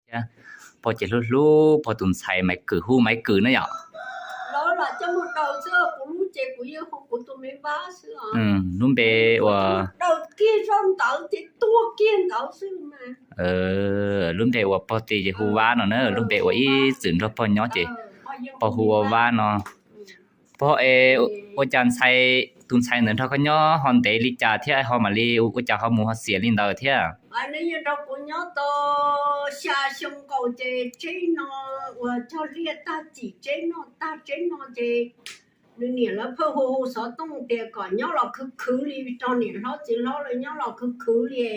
thiab. Pog ces hlub hlub pog tus ntxhais Maiv Kwm, hu Maiv Kwm na yom. Lub npe uas, lub npe uas pog tis ces hu Vab no na, lub npe uas ib txwm nrog pog nyob ces pog hu ua Vab no. Pog es, ua cas ntxhais, tus ntxhais ntawd nrog koj nyob ho ntev li cas thiab ho mam li ua cas ho mus ho xiam li ntawd thiab? Nws nrog kuv nyob tau xya xyoo nkaus ces tsheb no uas cog liaj tag cim tsheb noj tag tsheb no ces nws niam lawv pheej hu hu xov tooj tias kom nyob los khwv khwv li rau niam hlob txiv hlob lawv nyob los khwv khwv li,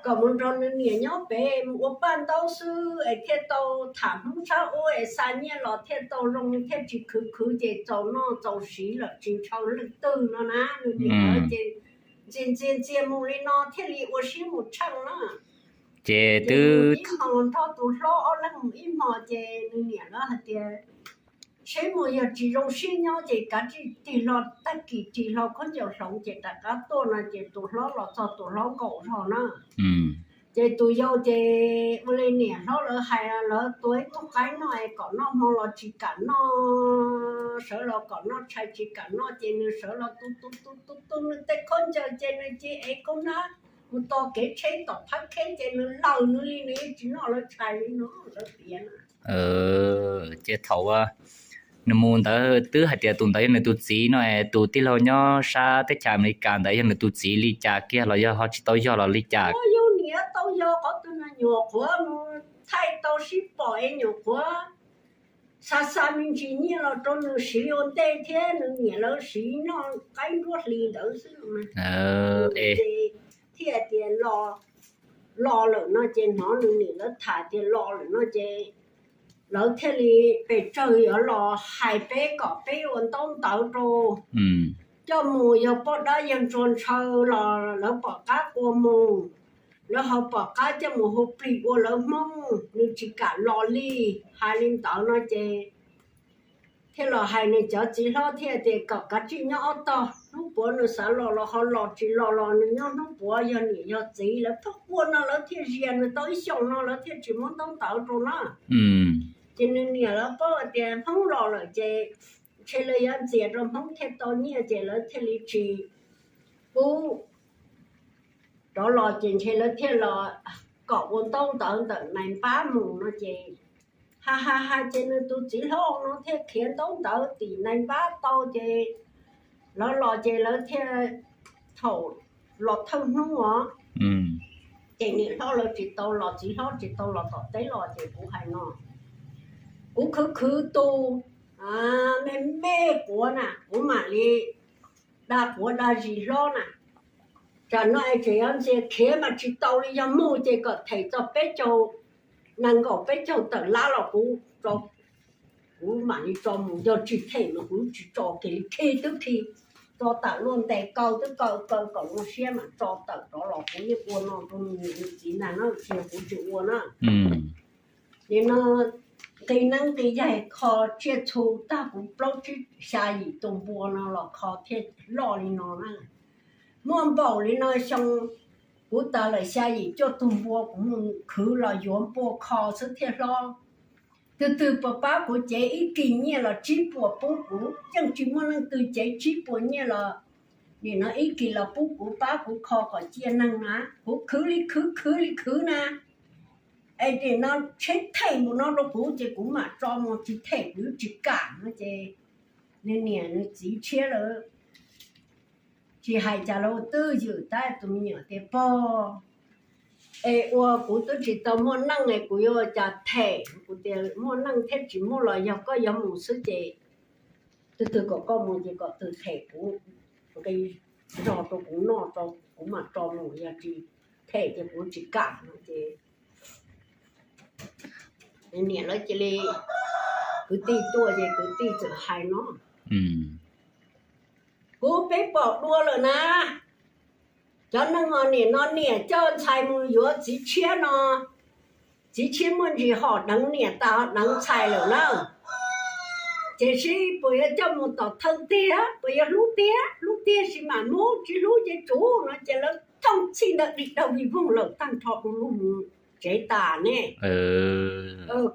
kom mus nrog nws niam nyob pem mus ua paj ntaub xwb es thiaj tau tham Hmoob sab ub es xa nyiaj los thiaj tau zoo thiaj tsis khwv khwv ces txaus noj txaus siv lawm tsis ntshaw leej twg no na. Nws niam lawv ces ntxias ntxias ntxias mus li no thiaj li ua siab mus tsheej na. Ces twb ib hmo nrog tus hlob ob leeg mus ib hmo ces nws niam lawv hais tias seb mus yog tsis zoo siab nyob ces kav tsij tig hlo tag kis tig hlo khaub ncaws hloov ces rov qab tuaj no ces tus hlob los txog tus hlob nkaum zog na. Ces tus yau ces ua li niam hlob lawv hais lawv tua ib tug qaib noj es kom noj hmo los tsis kam noj, sawv los kom noj tshais tsis kam noj ces nws sawv los tu tu tu tu tu nws tej khaub ncaws ces nws cia ev khaub hnab mus tos kev tsheb tom phab kheb ces nws laws nws li nws yeej tsis noj lawv tshais li no lawv piav na. Ces thaum nws mus ntawd twb hais tias tus ntawd yog nws tus txiv no, tus tij laug nyob sab teb chaws Amelikas ntawd yog nws tus txiv li cas kiag los yog ho tsis tau yog los li cas? Yog niam tau yog qhov twg no nyuam qhuav mus thaij tau sib pom es nyuam qhuav xa xa me ntsis nyiaj los rau nws siv ua ntej thiab nws niam lawv siv noj qaib nruab hlis ntawd xwb. Thiaj tias los lawm no ces hnov nws niam lawv tham tias los lawm no ces lawv thiaj li pes tsawg yuav los hais peb kom peb ua ntaub ntawv rau coj mus, yog poj dab yawg ntsuag ntshaw los lawv pom qab ua mus, lawv ho pom qab coj mus hu plig ua lawv Hmoob, nws tsis kam los li. Hais li ntawd no ces thiaj los hais nws cov txiv hlob thiaj tias kom kav tsij nyob ob tog, hnub puav nws xav los los ho los, tsis los los nws nyob hnub puav, yog niam yog txiv lawv pheej ua no lawv thiaj zias nws tau ib xyoos no lawv thiaj tsis muab ntaub ntawv rau na. Ces nws niam lawv paub tias Hmoob los lawm ces ntshe lawv yuav ntxias rau Hmoob thiaj tau nyiaj ces lawv thiaj li tsis pub rov los ces ntshe lawv thiaj los kom ua ntaub ntawv ntawm nais npab mus no ces ha ha ha ces nws tus txiv hlob no thiaj khiav ntaub ntawv tim nais npab tau ces lawv los ces lawv thiaj thaum los thawj hnub os, ces niam hlob lawv tsis tau los, txiv hlob tsis tau los tom teb los ces kuv hais no, kuv khwv khwv tus me me quav na kuv mam li da quav da zis hlob na. Tsam no es tseem yuav ntxias khiav mas tsis tau li, yog mus ces kom them txog peb caug, nees nkaum peb caug tawm lab los kuv, kuv mam li tso mus, yog tsis them mas kuv tsis tso kiag li, khi twb khi, tso tawm luaj ntes kaw twb kaw kaw kom zoo siab mas tso tawm rov los kuv yeej ua no rau nws niam nws txiv ntag na, tsis yog kuv tsis ua na. Nim no nqi neeb nqi yaig kho tsiaj txhu tag kuv plaub tsib xya yim tus npua no los kho thiaj loj li no na. Muaj npaum li no xyoo kuv tas lawm xya yim cuaj tug npua kuv mus khwv los yuav npua kho xwb thiaj hlob. Twg twg puas pab kuv cev ib kis nyiaj los tsib puas pub kuv, yeej tsis muaj leej twg cev tsib puas nyiaj los nim no ib kis los pub kuv pab kuv kho kom ciaj neeg na, kuv khwv li khwv khwv li khwv na. Es nim no tsheb them mus no rau kuv ces kuv mam tso mus, tsis them kuv tsis kam no ces nws niam nws txiv tshiab lawm tsis hais cas los twb ywm tab tus me nyuam tias pog, es ua kuv twb tsis tau muaj neej es kuv yuav ua cas them, kuv tias muaj neej thiab tsis muaj los yog koj yuav mus xwb ces twg twg kom koj mus ces kom twg them kuv nqi zog rau kuv noj, kuv mam tso mus, yog tsis them ces kuv tsis kam no ces niam lawv cia li, kwv tij tuaj ces kwv tij txawm hais no, kuv peb pom dua lawm na, cov neeg os, nim no niam coj ntxhais mus yuav txiv tshiab no, txiv tshiab muaj ntsis hom deev niam tas ho deev ntxhais lawm na. Ces seb puas yuav coj mus tom thawj tiag, puas yuav hlub tiag, hlub tiag sis mam muab, tsis hlub ces tsum no ces lawv thooj txhij ntawd dim daug vij voog lawm tag nrho du lug mus. tsev tas ne.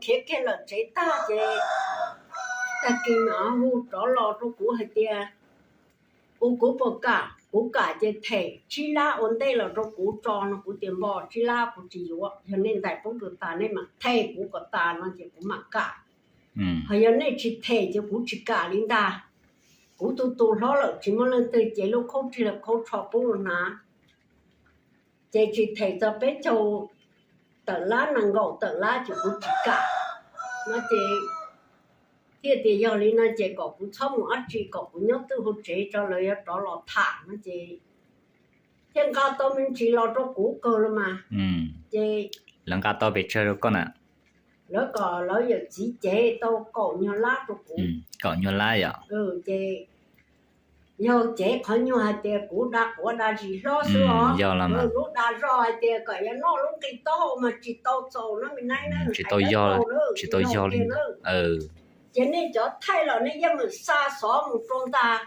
Khiav kiag lawm tsev tag ces tag kis mam hu rov los rau kuv hais tias, kuv, kuv puas kam? Kuv kam ces them tsib lab ua ntej los rau kuv tso no. Kuv tias npo tsib lab kuv tsis yuav, yog nej ntais pob kws tas nej mam them kuv kom tas no ces kuv mam kam. Ho yog nej tsis them ces kuv tsis kam li ntag. Kuv tu tu hlob lawm tsis muaj leej twg ces lub khaub rig los khaub tsho pub los hnav, ces tsis them txog peb caug tawm lab, nees nkaum tawm lab ces kuv tsis kam no ces thiaj tias yog li no ces kom kuv txhob mus dab tsi, kom kuv nyob twj hauv tsev tso lawv yuav rov los tham no ces thiaj nqa tau me ntsis los rau kuv kawg los mas. Ces lawv nqa tau pes tsawg rau koj na? Lawv kom lawv yawm txiv cev tau kaum nyuag lab rau kuv. Kaum nyuag lab yom? Ces yog cev qhov nyuag hais tias kuv da quav da zis hlob xwb os, lub da zog hais tias kom yuav noj lub nqi taub hau mas tsis tau txaus no me naib na, tsis tau yog, tsis tau yog li. Ces nej cov thaij los nej yeej meem xa xov mus rau ntag,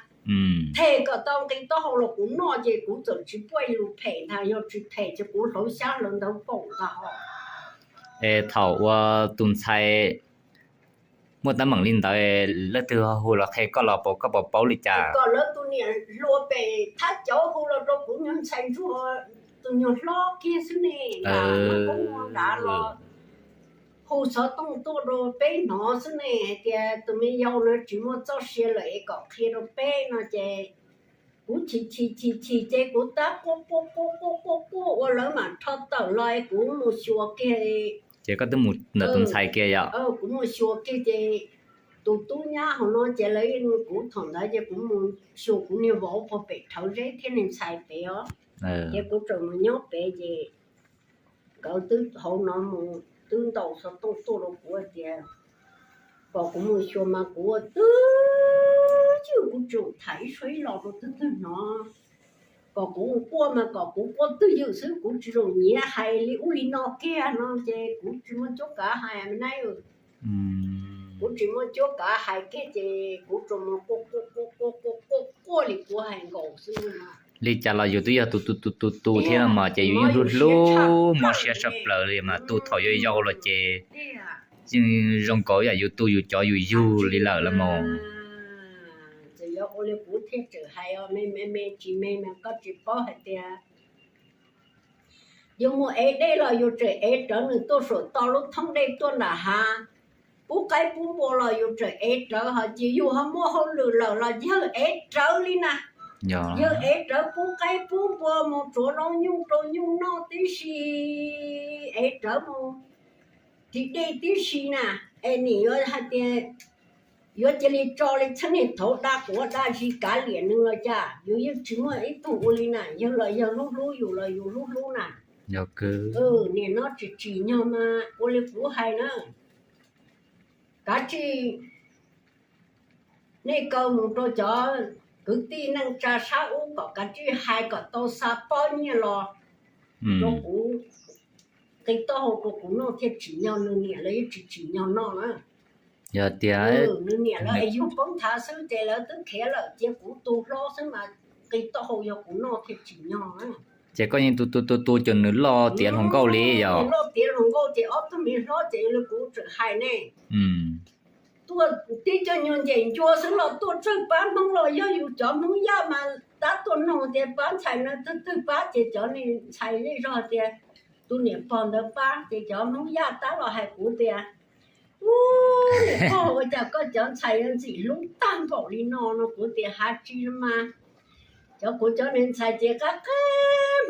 them kom tau nqi taub hau los kuv noj ces kuv txawm tsis puaj lus phem ntag, yog tsis them ces kuv hlauv xyab hlawv ntawv foom ntag hos. Es thaum uas tus ntxhais muaj teeb meem li ntawd leej twg hu los qhia koj los koj puas paub li cas? Kom lawv tus niam hluas pem thab cauv hu los rau kuv nyuag ntxhais ntsuag, tus nyuag hlob kiag xwb ne, nram los hu xov tooj tuaj rau peb hnov xwb ne hais tias tus me yau no tsis muaj txoj sia lawm es kom qhia rau peb no ces kuv chim chim chim chim ces kuv tab quaj quaj quaj quaj quaj quaj ua lawv mam rho tawm los es kuv mus xyuas kiag. Ces koj twb mus ntawm tus ntxhais kiag yom? Kuv mus xyuas kiag ces tus tub nyab hauv no ces lawv, kuv thaum ntawd ces kuv mus xyuas kuv niag vauv puag pem rhawv zeb thiab niag ntxhais pem os. Ces kuv tseem mus nyob pem ces nkawd twb hauv no mus twb ntaus xov tooj tuaj rau kuv tias kom kuv mus xyuas mas kuv ua twj ywm, kuv tseem tham ib suab ib lo rau twg twg hnov. Kom kuv quaj mas kom kuv quaj twj ywm xwb, kuv tsis zoo nyiav hais li ub li no kiag no ces kuv tsis muaj cuab kav hais me naib. Kuv tsis muaj cuab kav hais kiag ces kuv tsuas mus quaj quaj quaj quaj quaj quaj li kuv hais nkaus xwb. Li cas los yus twb yog tus tus tus tus tus thiab mas ces yus yeej hlub hlub mob siab tshaj plaws li mas tu thaum yau yau los ces yeej zoo nkaus yam yus tu yus cov yus yug li lawm los mas. Txawm yog ua li kuv thiaj tseem hais os, me me me tsis me mas koj tsis paub hais tias yus mus ev dej los yus tseem ev rawv nws tuaj saum toj lub thoob dej tuaj nram hav, pub qaib pub npua los yus tseem ev rawv, ho ces yus ho muaj hauj lwm lawm los yawg ev rawv li na. Yawg ev rawv pub qaib pub npua mus tsuav zaub nyuj rau nyuj noj tib si, ev rawv mus ris dej tib si na. Es nim yuav hais tias yuav cia li tso li txheeb niag thaud da quav da zis kav liam nws los cas, yus yeej tsis muaj ib tug ua li na. Yawg los yawg hlub hlub, yus los yus hlub hlub na. Nim no tsis tsim nyog mas ua li kuv hais na, kav tsij nej kaw mus rau cov kwv tij neej tsa sab ub kom kav tsij hais kom tau xa pob nyiaj los rau kuv, nqi taub hau rau kuv noj thiaj tsim nyog, nws niam lawv yeej tsis tsim nyog noj na. Yog tias nws niam lawv es yug poob thav xwb ces lawv twb khiav lawm, cia kuv tu hlob xwb mas nqi taub hau yog kuv noj thiaj tsim nyog na. Ces koj yeej tu tu tu tu cov nws loj tiav hluas nkauj li yog? Loj tiav hluas nkauj ces ob tug me hlob ces li kuv tseem hais ne, tuaj tib co nyuag ncees ncua xwb los tuaj tsawg pab Hmoob los yog yus cov Hmoob Yaj mas tab tuaj noog tias pab ntxhais no twg twg pab ces cov niag ntxhais zej zog tias tus niam pog ntawd pab ces cov Hmoob Yaj tab los hais kuv tias, ub, niam pog ua cas koj cov ntxhais yuav ntxim hlub tag npaum li no no? Kuv tias hav tsis mas cov kuv cov niag ntxhais ces qab qab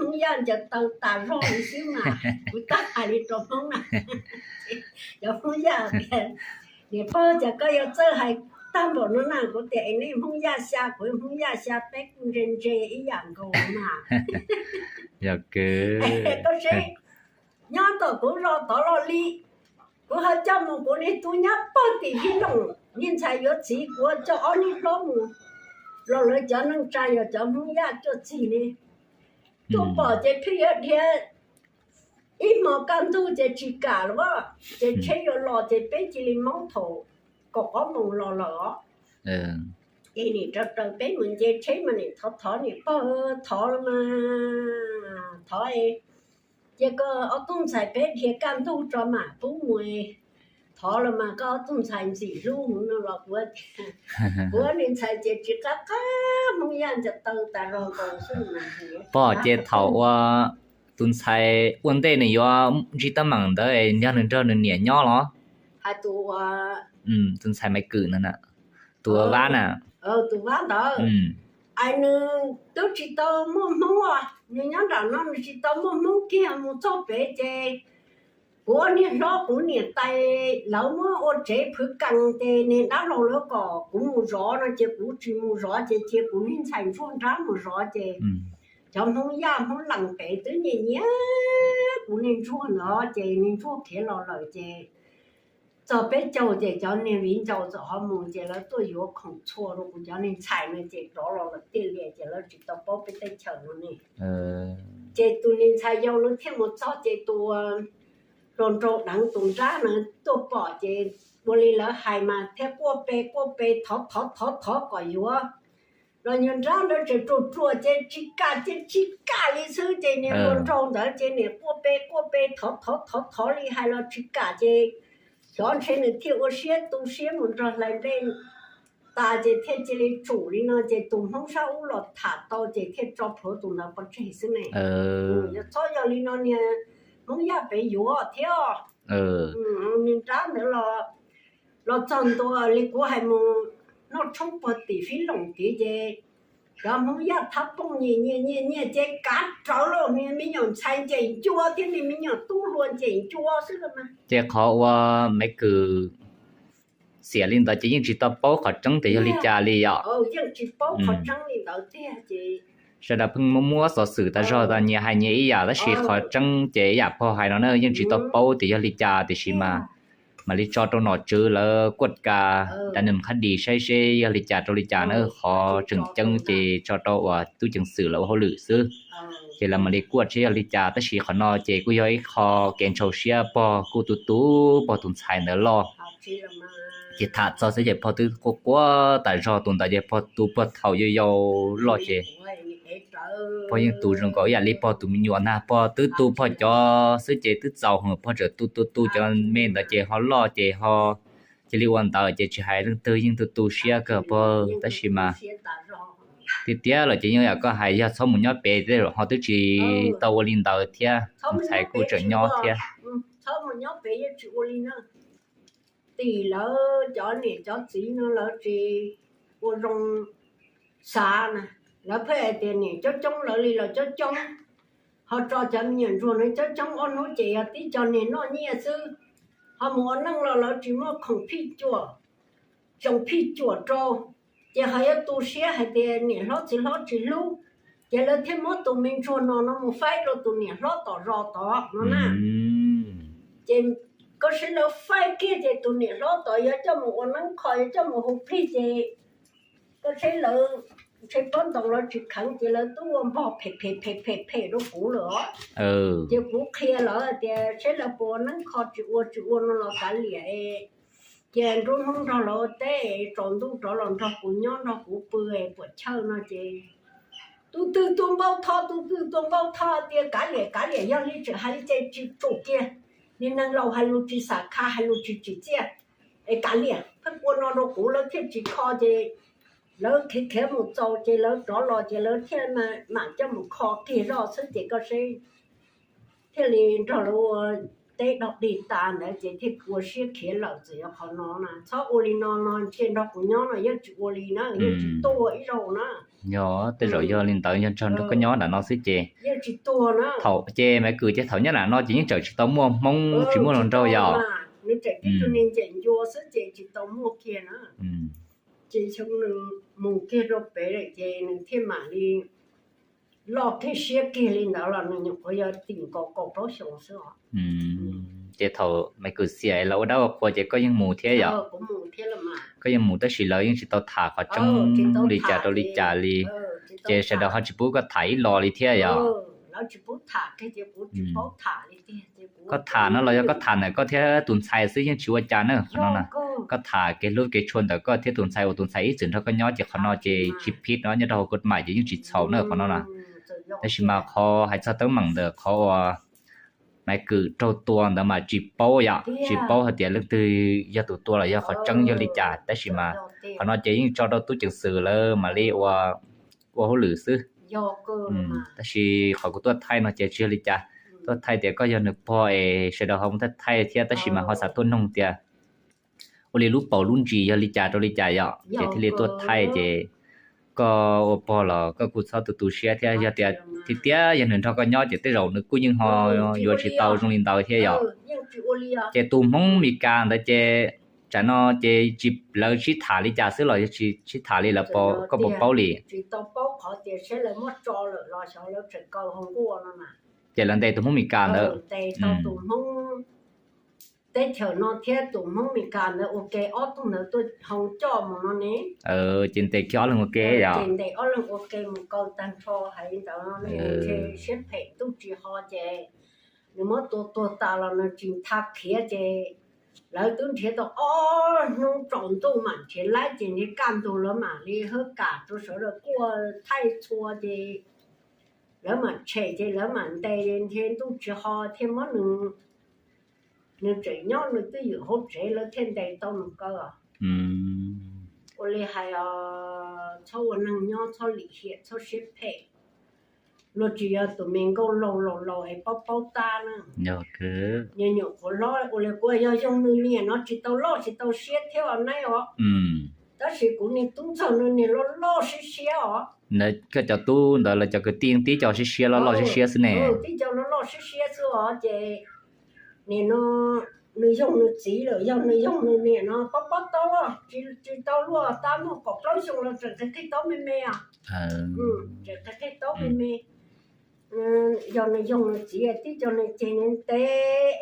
Hmoob Yaj ncaws taw tas zog li xwb mas kuv tab hais li rau Hmoob na. Cov Hmoob Yaj tias, niam pog cas koj yuav txawj hais tag npaum no na? Kuv tias es nej Hmoob Yaj xya kuv Hmoob Yaj xya peb kuj ntse ntse ib yam nkaus mas. Yog kawg, koj seb, nyob tom kuv zos tod los li, kuv ho coj mus kuv niag tub nyab pog tim Vib Loos, niag ntxhais yuav txiv kuv coj ob niag hlob mus los lawv cov neej tsa yog cov Hmoob Yaj cuaj txig li. Tuaj pom ces pheej yuav dhia ib hmo kaj ntug ces tsis kam lawm, ces tsheb yuav los ces peb cia li maub thaum kaum ob moos los lawm os. Ces nim raws raws peb mus nce tsheb mas nim thov thov niam pog, thov los mas thov Ces koj ob tug ntxhais peb dhia kaj ntug tso mam pub mus, thov los mas koj ob tug ntxhais ntxim hlub no los kuv, kuv niag ntxhais ces tsis qab qab Hmoob Yaj ncaws taw tas zog nkaus xwb. Pog ces thaum uas tus ntxhais ua ntej nws yuav ntsib teeb meem ntawd yog nws nrog nws niam nyob los? Hais tus ua, tus ntxhais Maiv Kwm ntawd, tus ua Vab na. Tus Vab ntawd, es nws twb tsis tau muaj Hmoob os, nws nyob nram no nws tsis tau muaj Hmoob kiag, mus txog pem ces kuv niag hlob kuv niam tais lawv muab ua tsev phwv kees ces niag dab laug lawv kom kuv mus zov no ces kuv tsis mus zov ces cia kuv niag ntxhais ntsuag nrab mus zov ces cov Hmoob Yaj Hmoob Lees pem twb nyiam nyiam kuv niag ntsuag ntawd ces niag ntsuag khiav los lawm ces txog peb caug ces cov niag viv ncaus txawm ho mus ces lawv tuaj yuav khoom txhua rau kuv cov niag ntxhais no ces rov los lawm tiag li ces lawv tsis tau paub peb teb chaws no ne. Ces tus niag ntxhais yau lawv thiaj mus txog ces tus hluas nraug deev tus nrab na tuaj pom ces ua li lawv hais mas thiaj quaj pe quaj pe thov thov thov thov kom yuav los niag nrab ntawd tseem ruam ruam ces tsis kam ces tsis kam li xwb ces niag hluas nraug ntawd ces niam quaj pe quaj pe thov thov thov thov li hais los tsis kam ces xyov ntshe nws thiaj ua siab tu siab mus nrog hlais nplej tas ces thiaj cia li tsum li no ces tus Hmoob sab ub los tham tau ces thiaj tso plhuav tus ntawd pov tseg xwb ne. Yog txhob yog li no niag Hmoob Yaj pem yuav thiab. Niag nrab ntawd los txog ntua li kuv hais mus noj tshoob puag tim Fib Loos tid ces cov Hmoob Yaj thab pooj nyiam nyiam nyiam nyiam ces kav rawv los niag me nyuam ntxhais ncaim ncua thiab niag me nyuam tub hluas ncaim ncua xwb los mas. Ces qhov uas Maiv Kwm xiam li ntawd ces yeej tsis tau paub qhov tseeb tias yog li cas li yom. Yeej tsis paub qhov tseeb li ntawd tiag ces sawv daws pheej muab muab xov xwm tas zog tas nyias hais nyias ib yam tab sis qhov tseeb ces ib yam pog hais no na yeej tsis tau paub tias yog li cas tiam sis mas mam li tso rau nom tswv lawv kuaj kas dav nees qhab dis saib seb yog li cas rau li cas na. Qhov tseem ceeb ces tso rau uas tub ceev xwm lawv ua hauj lwm xwb ces lawv mam li kuaj seb yog li cas tab sis qhov no ces kuj yog ib qho kev ntshau siab pog kuj tu tu pog tus ntxhais ntawd loj ces tham txog xwb ces pog twb quaj quaj tas zog tus ntawd ces pog tu pog thaum yau yau loj ces pog yeej tu zoo nkaus ib yam li pog tus me nyuam ntag. Pog twb tu pog cov xwb ces twb txaus heev pog tseem tu tu tu cov me ntawd ces ho loj ces ho cia li ua ntawd ces tsis hais leej twg yeej tu tu siab kawg pog tab sis mas tiag tiag los ces yeej yam koj hais yog txhob mus nyob pem tej zaum ho twb tsis tau ua li ntawd thiab tus ntxhais kuj tseem nyob thiab. Tim lawv cov niam cov txiv no lawv tsis ua zoo xav na, lawv pheej hais tias niam coob coob lawv li los coob coob, ho tso cov me nyuam ntsuag no coob coob ob hnub ces yog tib co niag noj nyiaj xwb, ho mus ua neej los lawv tsis muaj khoom phij cuam, tsoom phij cuam rau, ces ho yuav tu siab hais tias niam hlob txiv hlob tsis hlub, ces lawv thiaj muab tus me ntsuag no no mus faib rau tus niam hlob tom zos tod no na. Ces koj saib lawv faib kiag ces tus niam hlob tod yuav coj mus ua neeb kho yuav coj mus hu plig ces koj saib lawv ntshe pob ntoo lawv tsis kheev ces lawv twb ua npog phem phem phem phem phem rau kuv lawm os. Ces kuv qhia lawv tias saib lawv puas ua neeb kho tsis ua tsis ua no los kav liam, cia nruab hnub nrog lawv ua teb, tsaus ntuj rov los nrog kuv nyob nrog kuv pw puas chawj no ces tus twg tus npau tho tus twg tus npau tho tias kav liam kav liam yog li tseem hais li ces tsis tsum kiag, niag neeg laus hais lus tsis xam kha hais lus tsis tsim txiaj, es kav liam pheej ua no rau kuv lawv thiaj tsis kho ces lawv khiav khiav mus txaus ces lawv rov los ces lawv thiaj mam coj mus kho kiag zoj xwb ces koj saib thiaj li nrog lawv ua teb dog dig tas ntawd ces thiaj ua siab khiav lawm txawm yog qhov no na. Txhob ua li no no cia nrog kuv nyob no yeej tsis ua li na, yeej tsis tuag ib zaug na. Yog tej zaum yog li ntawd yog nrog nrog koj nyob nram no xwb ces yeej tsis tuag na. Thaum ces Maiv Kwm ces thaum nyob nram no ces yeej tseem tsis tau muaj Hmoob tsis muaj hluas nraug yog nws tseem tib tug niag ncaim ncua xwb ces tsis tau muaj kiag na. Ces xyoo nws mus kiag rau pem lawm ces nws thiaj mam li loj kiag siab kiag li ntawd los nws nyuam qhuav yog tim nkaus kaum plaub xyoos xwb os. Ces thaum Maiv Kwm xiam lawv ua dab ua qhua ces koj yeej mus thiab yom? Koj yeej mus tab sis lawv yeej tsis tau tham qhov tseeb li cas rau li cas li, ces sawv daws ho tsis pub koj tham ib los li thiab yom? Koj tham no los yog koj tham ntawm koj thiab tus ntxhais xwb yeej tsis ua cas na qhov no na. Koj tham kev hlub kev tshua ntawm koj thiab tus ntxhais uas tus ntxhais ib txwm nrog koj nyob ces qhov no ces tsis phij no nyob rau hauv koj mam ces yeej tsis txhaum na qhov no na. Tab sis mas qhov hais txog teeb meem ntawm qhov uas maiv kwm raug tua ntawd mas tsis paub yom, tsis paub hais tias leej twg yog tus tua los yog qhov tseeb yog li cas, tab sis mas qhov no ces yeej tso rau tub ceev xwm lawv mam li ua, ua hauj lwm xwb. Tab sis qhov kuv tuaj thaij no ces tsis yog li cas, tuaj thaij tias koj yog nws pog es sawv daws ho mus thaij thaij thiab, tab sis mas ho xav tuaj noog tias ua li lub paus lub ntsis yog li cas rau li cas yom, ces thiaj li tuaj thaij. Ces koj ua pog los koj kuj txhob tu tu siab thiab, yog tias tiag tiag yog nws nrog koj nyob ces tej zaum nws kuj yeej ho yuav tsis tau zoo li ntawd thiab yom. Ces tus Hmoob Mes Kas ntawd ces tsam no ces tsis, lawv sib tham li cas xwb los yog tsis sib tham li, lawv, koj puas paub li? Ces lawv ntes tus Hmoob Mes Kas ntawd teb chaws no thiab tus Hmoob Mes Kas ntawd ua ke, ob tug ntawd tuaj hoo coj mus no ne. Ces ntes kiag ob leeg ua ke yom, ntes ob leeg ua ke mus kaw tag nrho hais li ntawd no, siab phem ntuj tsis ho ces nws muab tua tuag tas los nws tsis tha khiav ces lawv twb nrhiav tau ob hnub tsaus ntuj mam nrhiav laib ces nrhiav kaj ntug lawv mam li hawb kam rau sawv daws kuaj thaij txhua ces lawv mam tshem ces lawv mam ntes nrhiav ntuj tsis ho thiaj muab nws, nws tseem nyob nws twj ywm hauv tsev lawv thiaj ntes tau nws kaw. Ua li hais os, txhob ua neeg nyob txhob lim hiam txhob siab phem. Luag tsis yog tus me nkauj laug laus laus es paub paub tab na. Nyuam nyuam qhuav hlob ua li kuv yog yoog nws niam no tsis tau loj tsis tau siab thiab os neb os. Tab sis kuv niag tub ntxawg nws niam loj loj siab siab os. Koj cov tub ntawd lawv cov kwv tij tib co siab siab loj loj siab siab xwb ne. Tib co loj loj siab siab xwb os ces nim no nws yoog nws txiv lawm, yog nws yoog nws niam no paub paub taub, tsis tau luaj tab muaj kaum plaub xyoo los tseem qhib qhib taub me me os. Tseem qhib qhib taub me me. Yog nws yoog nws txiv tib co nws ceg nws ntev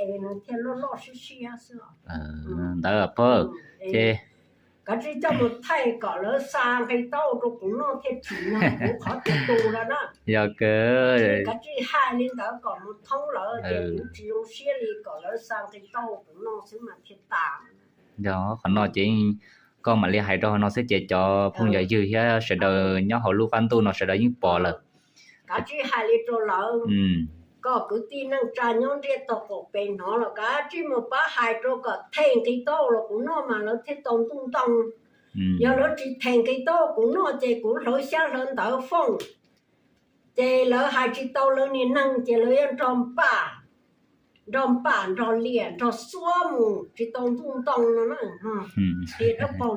es nws thiaj loj loj siab siab xwb. Ntawd pog, ces kav tsij coj mus thaij kom lawv xa nqi taub rau kuv noj thiaj tsim nyog kuv qhov tias tus lawm na. Yog, kav tsij hais li ntawd kom mus thoob lawv ces kuv tsis zoo siab li, kom lawv xa nqi taub kuv noj xwb mas thiaj tas. Yog qhov no ces koj mam li hais rau hauv no xwb ces cov phooj ywg thiab sawv daws nyob hauv lub qab ntuj no sawv daws yeej pom lawm. Kav tsij hais li rau lawv, koj kwv tij neej tsa nyob ntiaj tog qaum pem hnov los kav tsij mus pab hais rau kom them nqi taub los kuv noj mas lawv thiaj tau ntuj ntoo. Yog lawv tsis them nqi taub kuv noj ces kuv hlawv xyab hlawv ntawv fooj, ces lawv hais tsis tau lawv niag neeg ces lawv yuav nrog npam, nrog npam nrog liam nrog xuab mus tsis tau ntuj ntoo no na. Ces dab paug